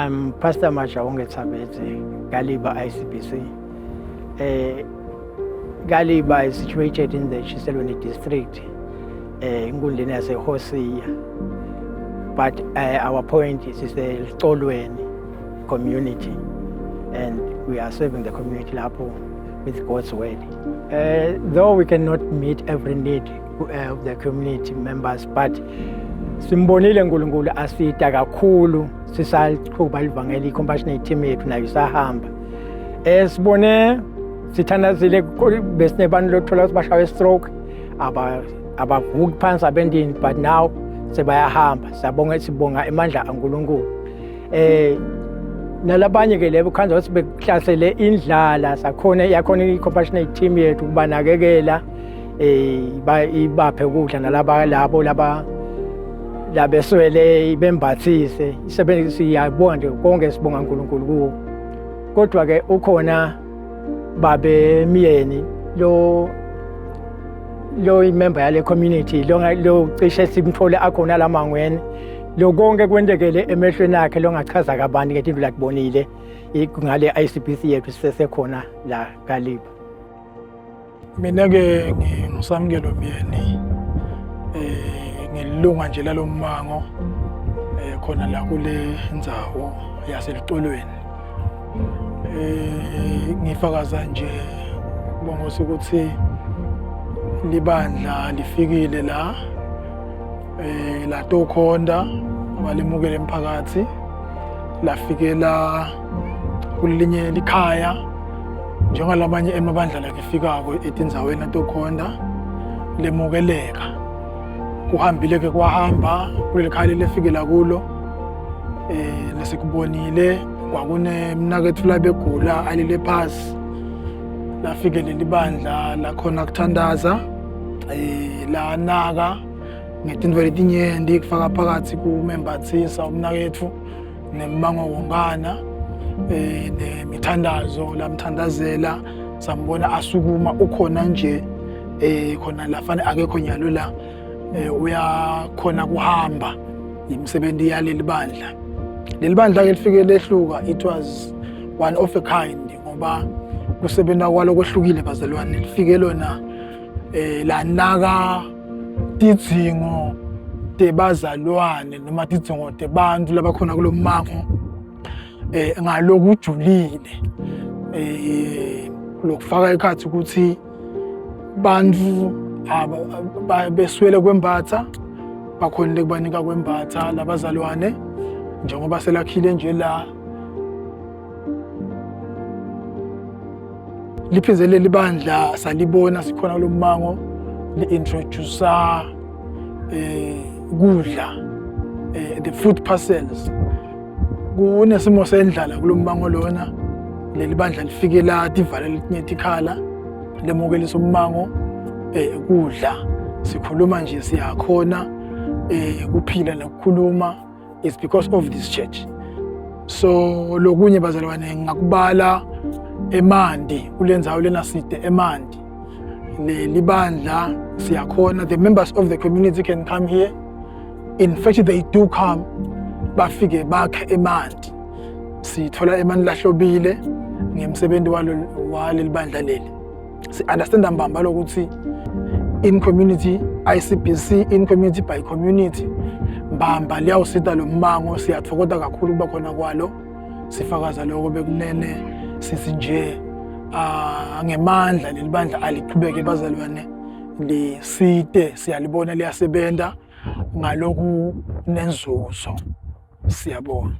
I'm Pastor Majaonge Tsabedze, Kaliba ICBC. Kaliba is situated in the Shiselweni district, enkundleni yaseHosea. But our point is the Lucolweni community, and we are serving the community lapho with God's word. Though we cannot meet every need of the community members, but simbonile uNkulunkulu asita kakhulu sisaqhuba livangeli, i-compassionate team yethu nayo isahamba. Sibone sithandazile, besinebantu lothola ukuthi bashawe stroke, abavuki phansi abendini, but now sebayahamba. Siyabonga, sibonga emandla aNkulunkulu. Nalabanye ke lebo khanza ukuthi bekuhlasele indlala, sakhona yakhona i-compassionate team yethu kubanakekela, ibaphe ukudla, nalaba labo laba labeswele bembathise. Isebenzi siyabonga nje konke, sibonga uNkulunkulu kuwo. Kodwa ke ukhona babe Myeni lo imember yale community lo cishe simthole akhona lamangweni, lo konke kwentekele emehlweni akhe, lo ngachaza kabanti ngetinto lakubonile ngale ICBC yethu sisesekhona la Kaliba. Mina ke nginguSamkelo Myeni, ngilunga nje lalommango khona la kule ndzawo yaseLucolweni. Ngifakaza nje bongosi ukuthi libandla lifikile la, latokhonda abalimukele emphakathi, lafikela kulinye likhaya njengalamanye emabandla lakefikako etindzaweni atokhonda, lemukeleka. Kuhambile ke, kwahamba kuleli khaya lefikela kulo, lesikubonile kwakunemnaketfu labegula alele phasi. Lafike leli bandla lakhona kuthandaza, lanaka ngetintfo letinyenti, kufaka phakathi kumembathisa umnaketfu nemmango wonkana, nemithandazo lamthandazela, sambona asukuma ukhona nje, khona lafana akekho nyalo la, uyakhona kuhamba. Imisebenzi yaleli bandla, leli bandla ke lifike lehluka, it was one of a kind ngoba kusebenza kwalo kwehlukile bazalwane. Lifike lona lanaka tidzingo tebazalwane noma tidzingo tebantu labakhona kulo mmango ngalokujulile, lokufaka ekhathi ukuthi bantu beswele kwembatha, bakhonile kubanika kwembatha labazalwane njengoba selakhile nje la. Liphindze leli bandla salibona sikhona kulo mmango li-introduce kudla, the food parcels. Kunesimo sendlala kulo mmango lona, leli bandla lifike lativala letinye tikhala, lemukelisa ummango kudla. Sikhuluma nje siyakhona kuphila nokukhuluma is because of this church. So lokunye bazalwane ngakubala emanti kulendzawo lena, side emanti. Leli bandla siyakhona, the members of the community can come here, in fact they do come, bafike bakhe emanti, sithola emanti lahlobile ngemsebenzi walo waleli bandla leli. Si-understanda mbamba lokuthi in community, ICBC in community by community mbamba liyawusita lo mmango. Siyathokoza kakhulu kuba khona kwalo, sifakaza lokho bekunene, sithi nje ngemandla leli bandla aliqhubeke bazalwane, lisite, siyalibona liyasebenta ngaloku nenzuzo. Siyabonga.